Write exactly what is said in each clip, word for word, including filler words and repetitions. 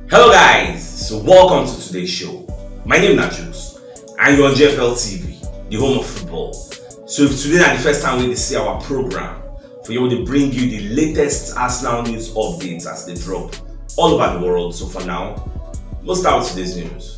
Hello guys, so welcome to today's show. My name is Jules and you're on G F L T V, the home of football. So if today na the first time wey you see our program, for here we dey bring you the latest Arsenal news updates as they drop all over the world. So for now, let's start with today's news.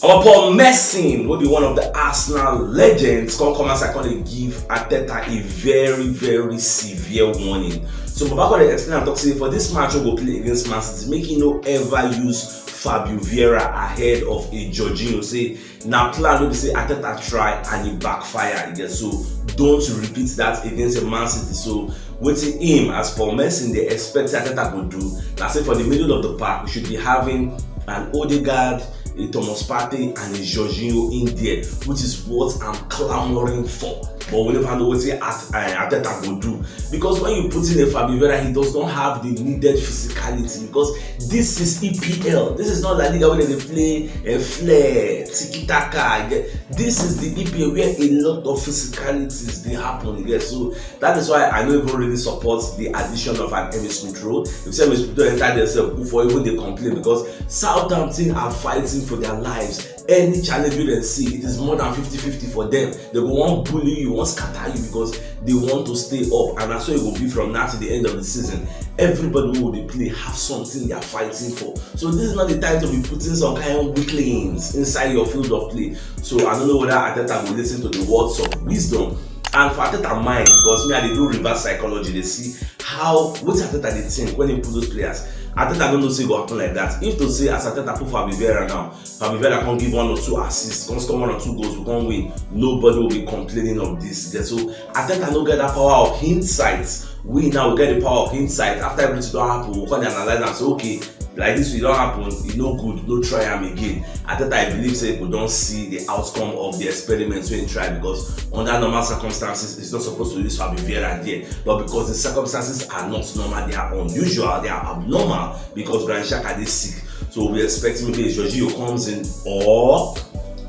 Our Paul Merson, wey be one of the Arsenal legends, come come outside come dey give Arteta a very very severe warning. So Baba come dey explain and talk say for this match wey go play against Man City, make he no ever use Fabio Vieira ahead of a Jorginho. Say na plan wey be say Arteta try and e backfire again. So don't repeat that against a Man City. So wetin him as Paul Merson dey expect say Arteta go do na say for the middle of the park we should be having an Odegaard, a Thomas Partey and a Jorginho in there, which is what I'm clamoring for. But we never know wetin At- uh, Arteta go do, because when you put in a Fabio Vieira, he does not have the needed physicality, because this is E P L. This is not La Liga where they play a flair, tiki taka. This is the E P L where a lot of physicalities dey happen. Yes, so that is why I don't even really support the addition of an Emile Smith Rowe. If say Emile Smith Rowe enter themselves, who for even dey complain, because Southampton are fighting for their lives. Any challenge you dem see, it is more than fifty fifty for them. They go wan bully you, wan scatter you because they want to stay up, and that's how it will be from now to the end of the season. Everybody who will dey play have something they are fighting for. So this is not the time to be putting some kind of weaklings inside your field of play. So I don't know whether Arteta will listen to the words of wisdom. And for Arteta mind, because me I dey do reverse psychology, they see how what Arteta dey think when he put those players. Arteta don't know say e go happen like that. If to say as Arteta put Fabio Vieira now, Fabio Vieira come give one or two assists, come score one or two goals, we come win. Nobody will be complaining of this. Yeah, so Arteta no get that power of hindsight. We now get the power of hindsight. After everything don't happen, we come dey analyze and say, okay, like this, it don't happen, e no good, no try am again. Arteta, I believe say we don't see the outcome of the experiments we try, because under normal circumstances, it's not supposed to use Fabio Vieira there. But because the circumstances are not normal, they are unusual, they are abnormal, because Granit Xhaka dey sick. So we expect maybe Jorginho comes in, or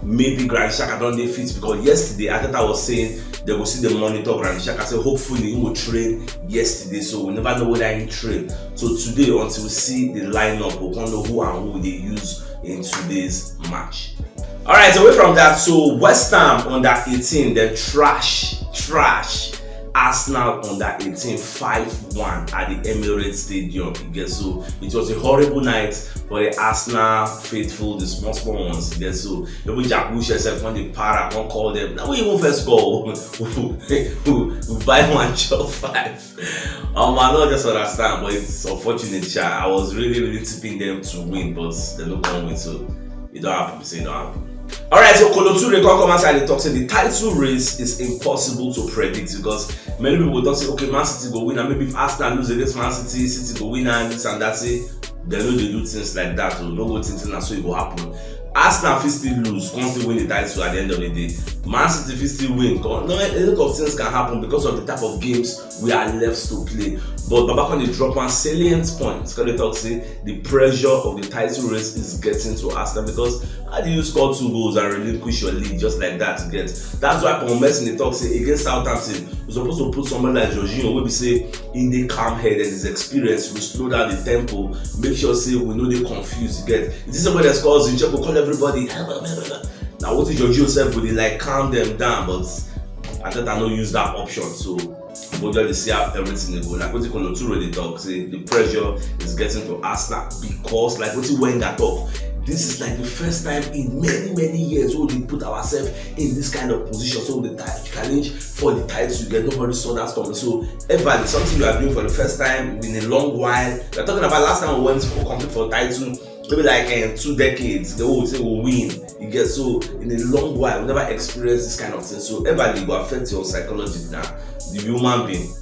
maybe Granit Xhaka don dey fit, because yesterday Arteta was saying they go see the monitor Granit Xhaka, say hopefully he will train yesterday, so we never know whether he train. So today, until we see the lineup, we can't know who and who they use in today's match. All right, away from that, so West Ham under eighteen, they trash, trash Arsenal under eighteen five one at the Emirates Stadium. You get so it was a horrible night for the Arsenal faithful, the small small ones. You get so even Jack Wilshere sef come dey para, come call them. Now we even first score. We buy one chop five. Um, I don't just understand, but it's unfortunate, sha. I was really, really tipping them to win, but they no come win, so it don't happen. Say it don't happen. All right, so Kolo Toure come come outside dey talk say the title race is impossible to predict, because many people talk say, okay, Man City go win, and maybe if Arsenal lose against Man City, City go win, and this and that. Say they no dey do things like that. So no go think say na so e go happen. Arsenal fit still lose, come still win the title at the end of the day. Man City fit still win. Come, no, a lot of things can happen because of the type of games we are left to play. But Baba come dey drop one salient point. Come dey talk say the pressure of the title race is getting to Arsenal, because how do you score two goals and relinquish your lead just like that? You get, that's why Paul Merson dey talk say against Southampton, we suppose to put somebody like Jorginho, wey be say in the calm head and his experience, we slow down the tempo, make sure say we no dey confused. You get, it is somebody that scores, you check, we call everybody. Now what is Jorginho sef go dey like calm them down, but Arteta no use that option, so we just dey see how everything dey go. Like wetin Kolo Toure dey talk, say the pressure is getting to Arsenal, because like wetin Wenger talk, this is like the first time in many many years we dey put ourselves in this kind of position. So the ti- challenge for the title, you get, nobody saw that coming. So Everly, something you are doing for the first time in a long while. We're talking about last time we went for compete for title, maybe like um, two decades. They will say we win. You get, so in a long while, we never experienced this kind of thing. So Everly go affect your psychology now, the human being.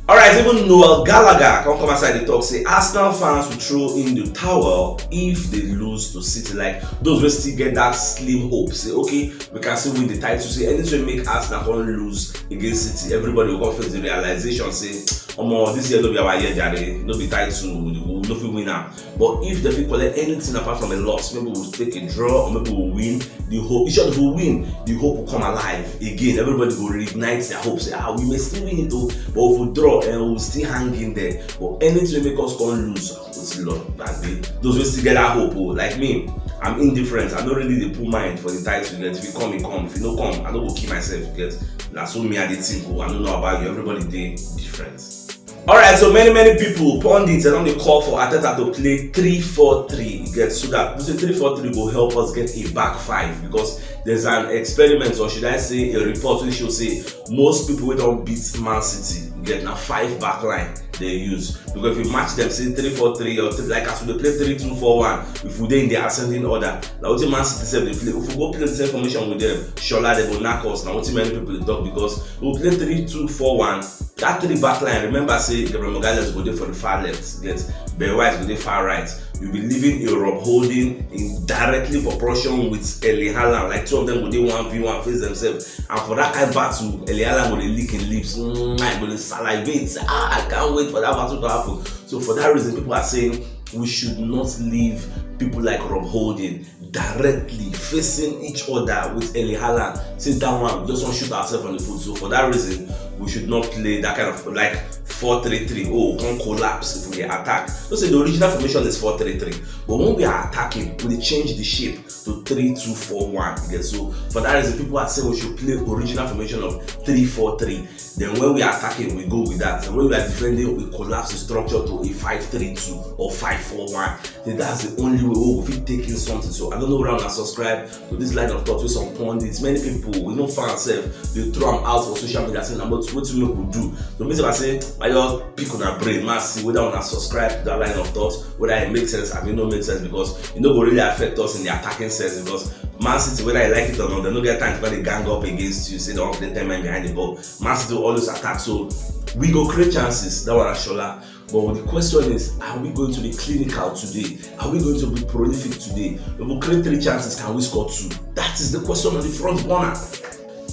All right, even Noel Gallagher come come outside dey talk say Arsenal fans will throw in the towel if they lose to City. Like those wey still get that slim hope, say okay, we can still win the title. Say anything make Arsenal come lose against City, everybody will come face the realization say Omo, this year no be our year, jare. No be title, we no fit win am. But if dem fit collect anything apart from a loss, maybe we take a draw or maybe we win. The hope, in short, if we win, the hope will come alive again. Everybody go reignite their hope. Say, ah, we may still win it, oh, but if we draw, and we will still hang in there. But anything wey make us come lose, we still love that day. Those wey still get that hope, oh, like me, I'm indifferent. I don't really dey put mind for the title. If e come, e come. If e no come, I no go kill myself. Get, na so me I dey think. Oh, I don't know about you. Everybody dey different. Alright, so many, many people, pundits, dem don dey call for Arteta to play three four three. You get, so that, you say, three four three go help us get a back five, because there's an experiment, or should I say a report, wey show say most people wey don beat Man City, you get, na five back line dem use. Because if you match dem, say, three four three, or three, like, as we dey play three two four one, if we dey in the ascending order, na wetin Man City sef dey play. If we go play the same formation with dem, shola, dem go knack us. Na wetin many people dey talk, because we play three two four one, that three back line, remember say Gabriel Magalhaes go dey for the far left, get, Ben White go dey far right. You be leaving a Rob Holding in directly proportion with Erling Haaland. Like, two of them go dey one v one, face themselves. And for that kind battle, Erling Haaland go dey lick him lips. Mm, I go dey salivate. Ah, I can't wait for that battle to happen. So for that reason, people are saying we should not leave people like Rob Holding directly facing each other with Erling Haaland. Say that one, we just want to shoot ourselves on the foot. So for that reason, we should not play that kind of, like, four three three. Oh, we come collapse if we dey attack. No, say the original formation is four three three. But when we are attacking, we dey change the shape to three two four one. You get, so for that reason, people are saying we should play original formation of three four three. Then when we are attacking, we go with that. And when we are defending, we collapse the structure to a five three two or five four one. Then that's the only way we fit take in something. So I don't know whether una subscribe to this line of thought wey some pundits, many people, we know fans sef, dey throw am out for social media, say, "Na wetin make we do?" So me sef, I say, I just pick una brain, make I see whether una subscribe to that line of thought, whether e make sense abi e no make sense, because e no go really affect us in the attacking sense, because Man City, whether you like it or not, dem no get time to come dey gang up against you, say dem wan play ten men behind the ball. Man City will always attack, so we go create chances, that one na shola. But the question is, are we going to be clinical today? Are we going to be prolific today? If we create three chances, can we score two? That is the question on the front burner.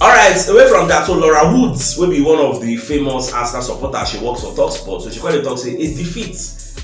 Alright, away from that, so Laura Woods, wey be one of the famous Arsenal supporters, she works for Talksport, so she come dey talk say a defeat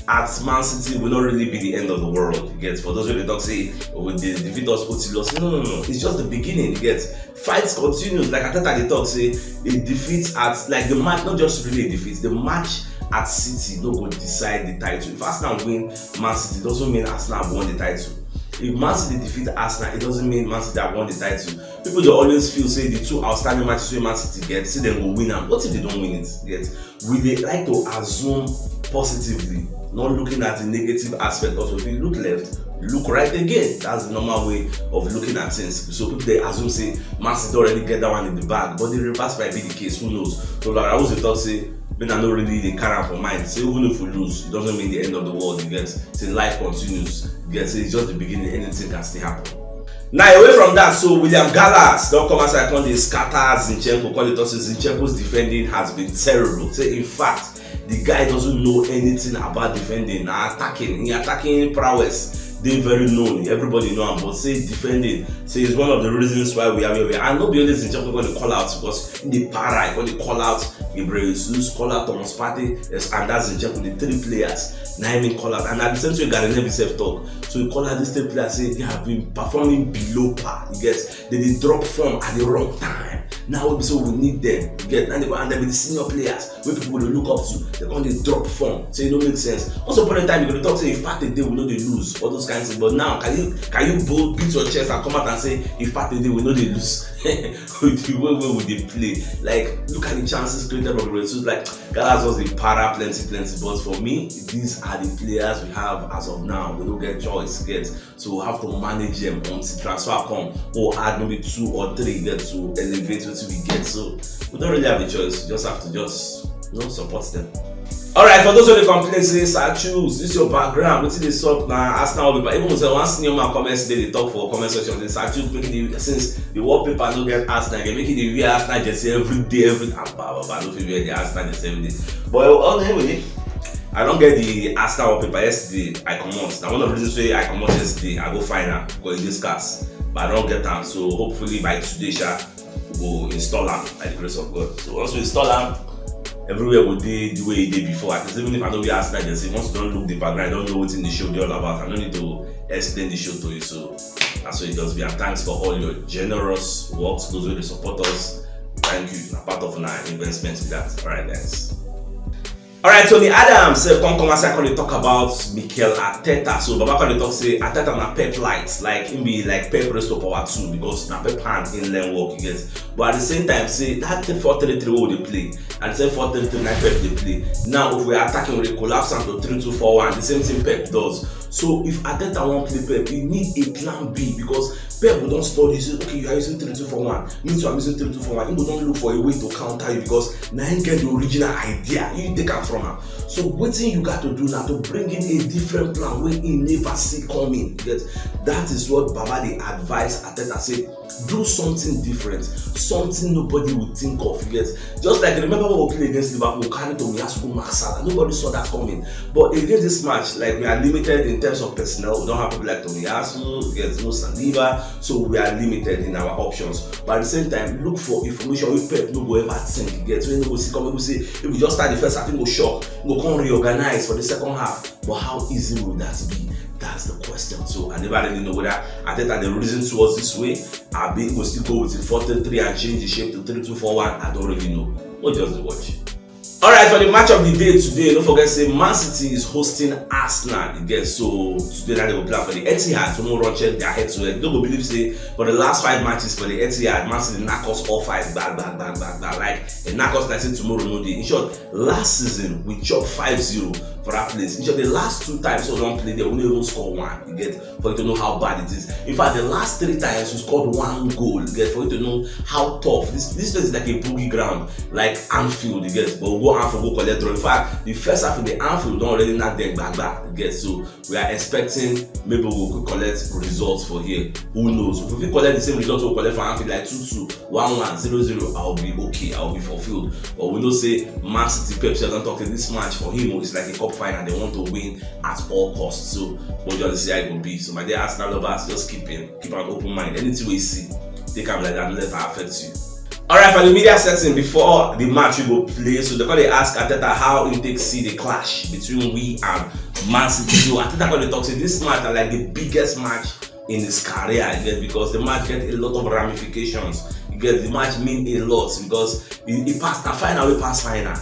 at Man City will not really be the end of the world. You get, for those wey dey talk say, "Oh, if dem defeat us, o ti lose." No, no, no, it's just the beginning. You get, fight continues. Like Arteta dey talk say, a defeat at, like, the match, not just really a defeat, the match at City no go decide the title. If Arsenal win Man City, doesn't mean Arsenal have won the title. If Man City defeat Arsenal, it doesn't mean Man City have won the title. People dey always feel say the two outstanding matches wey Man City get, say dem go win am. What if dem don win it? Get, we dey like to assume positively, not looking at the negative aspect. Also, if you look left, look right again. That's the normal way of looking at things. So people dey assume say Man City already get that one in the bag, but the reverse might be the case. Who knows? So, like, I always dey talk say, make una no really dey carry am for mind. Say even if we lose, it doesn't mean the end of the world. You get, say life continues. You get, say it's just the beginning. Anything can still happen. Now, away from that, so William Gallas don come outside, come dey scatter Zinchenko, come dey talk say Zinchenko's defending has been terrible. Say, in fact, the guy doesn't know anything about defending. Na attacking, him attacking prowess dey very known. Everybody know am, but say defending, say, is one of the reasons why we are where we are. And no be only Zinchenko come dey call out, because him dey para, him come dey call out Gabriel Jesus, call out Thomas Partey, yes, and that's Zinchenko, the three players. Na him him call out, and na the same thing Gary Neville sef talk. So he call out these three players, say they have been performing below par. You get, dem dey drop form at the wrong time. Now wey be say we need them. You get, now they go, and dem be the senior players wey people dey look up to. Dem come dey drop form. So e no make sense. Once upon a time, you go dey talk say, "If Partey dey, we no dey lose," all those kind of things. But now, can you, can you bold, beat your chest and come out and say, "If Partey dey, we no dey lose"? With the way wey we dey play, like, look at the chances created from Gabriel Jesus. Like, Gallas just dey para plenty, plenty. But for me, these are the players we have as of now. We no get choice, get. So we have to manage them until transfer come, or add maybe two or three, get, to elevate what we get. So we don't really have a choice. We just have to just, you know, support them. Alright, for those wey dey complain say, "Sir Chooks, this your background, wetin dey sup na Arsenal wallpaper?" Even say one senior man comment, dey dey talk for comment section, say, "Sir Chooks, make the, since the wallpaper no get Arsenal again, make e dey wear Arsenal jersey every day, every," ah, ba, ba, ba, I no fit wear the Arsenal jersey every day. But, oh, anyway, I don get the Arsenal wallpaper yesterday. I comot. Na one of the reasons why I comot yesterday. I go find am because e dey scarce, but I don get am. So hopefully by today, sha, we go install am by the grace of God. So once we install am, everywhere go dey the way e dey before. At least even if I no be Arsenal, just say once you don look the background, you don know wetin the show dey all about. I no need to explain the show to you. So that's what it does be. And thanks for all your generous works. Those wey dey support us, thank you. Na part of una investment be that. All right, guys. All right, Tony Adams sef come come outside come dey talk about Mikel Arteta. So Baba come dey talk say Arteta na Pep light, like him be like Pep raised to power two because na Pep hand in learn work, you get. But at the same time, say that four three three wey we dey play, and say four three three na Pep dey play. Now if we are attacking, we dey collapse am to three two four one. The same thing Pep does. So if Arteta wan play Pep, you need a plan B because Pep go don study say, okay, you are using three two four one, me too, I'm using three two four one. He go don look for a way to counter you because na him get the original idea. You take am from am. So wetin you got to do now to bring in a different plan wey he never see coming. You get, that is what Baba dey advise Arteta say, do something different, something nobody would think of. You get, just like, remember when we play against Liverpool, carry Tomiyasu, Mark Salah, nobody saw that coming. But against this match, like, we are limited in terms of personnel. We don't have people like Tomiyasu, there's no Saliba, so we are limited in our options. But at the same time, look for information wey Pep no go ever think. You get, wey no go see come, wey go say, if we just start the first half, he go shock, he go come reorganize for the second half. But how easy will that be? That's the question. So I never really know whether Arteta dey reason towards this way. I be go still go with the four three three and change the shape to three two four one. I don't really know. We'll just watch. All right, for the match of the day today, don't forget say Man City is hosting Arsenal. You get, so today na dem go play for the Etihad. So no run check their head to head. Don't go believe say for the last five matches for the Etihad, Man City knock us all five, bag bag bag bag bag. Like, e knock us like say tomorrow no dey. In short, last season we chop five zero for that place. In short, the last two times we don play there, we no even score one. You get, for you to know how bad it is. In fact, the last three times we scored one goal. You get, for you to know how tough this this place is, like a boogie ground, like Anfield. You get, but we go Anfield go collect draw. In fact, the first half in the Anfield don already knock them back back. You get, so we are expecting maybe we go collect results for here. Who knows? If we fit collect the same result we collect for Anfield, like two two, one one, zero zero, I'll be okay. I'll be fulfilled. But we know say Man City Pep don talk say this match for him, oh, it's like a cup final. They want to win at all costs. So we'll just see how it will be. So my dear Arsenal lovers, just keep in, keep an open mind. Anything we see, take am like that, no let it affect you. All right, for the media setting before the match we go play, so they call they ask Arteta how he take see the clash between we and Man City. So Arteta call the talk say this match are like the biggest match in his career, you get, because the match get a lot of ramifications. You get, the match mean a lot because e e pass na final wey pass final.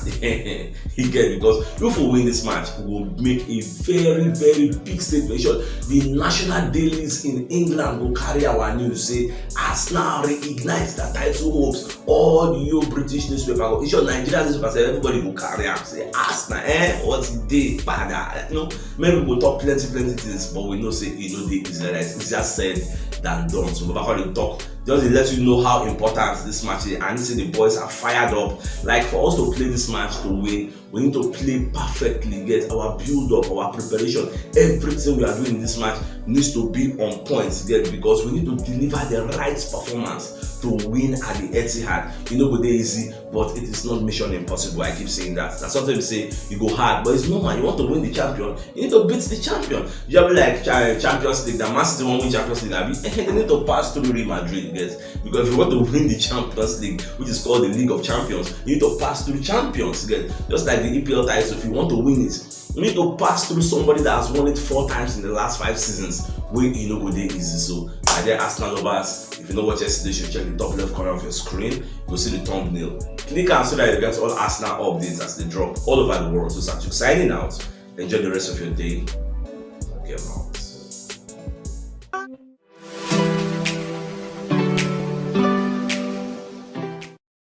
You get, because if we win this match, we go make a very very big statement. In short, the national dailies in England go carry our news say Arsenal reignite their title hopes. All the old British newspaper go, in short, Nigeria newspaper say everybody go carry am say Arsenal, eh, what dey bad? You know, many people talk plenty plenty things, but we know say e no dey easy like that. It's easier said than done. So Baba come dey talk, just dey let you know how important this match is, and say the boys are fired up. Like, for us to play this match to win, we need to play perfectly. Get, our build up, our preparation, everything we are doing in this match needs to be on point. Get, because we need to deliver the right performance to win at the Etihad. E no go dey easy, but it is not mission impossible. I keep saying that. That's something we say e go hard, but it's normal. You want to win the champion, you need to beat the champion. You have like cha- Champions League. That Man City wan win Champions League, abi? They need to pass through Real Madrid, get, because if you want to win the Champions League, which is called the League of Champions, you need to pass through champions, get. Just like the E P L title, if you want to win it, you need to pass through somebody that has won it four times in the last five seasons. Wey e no go dey easy. So my dear Arsenal lovers, if you no watch yesterday show, check the top left corner of your screen. You go see the thumbnail. Click am so that you get all Arsenal updates as they drop all over the world. So Satuk signing out. Enjoy the rest of your day. Get out.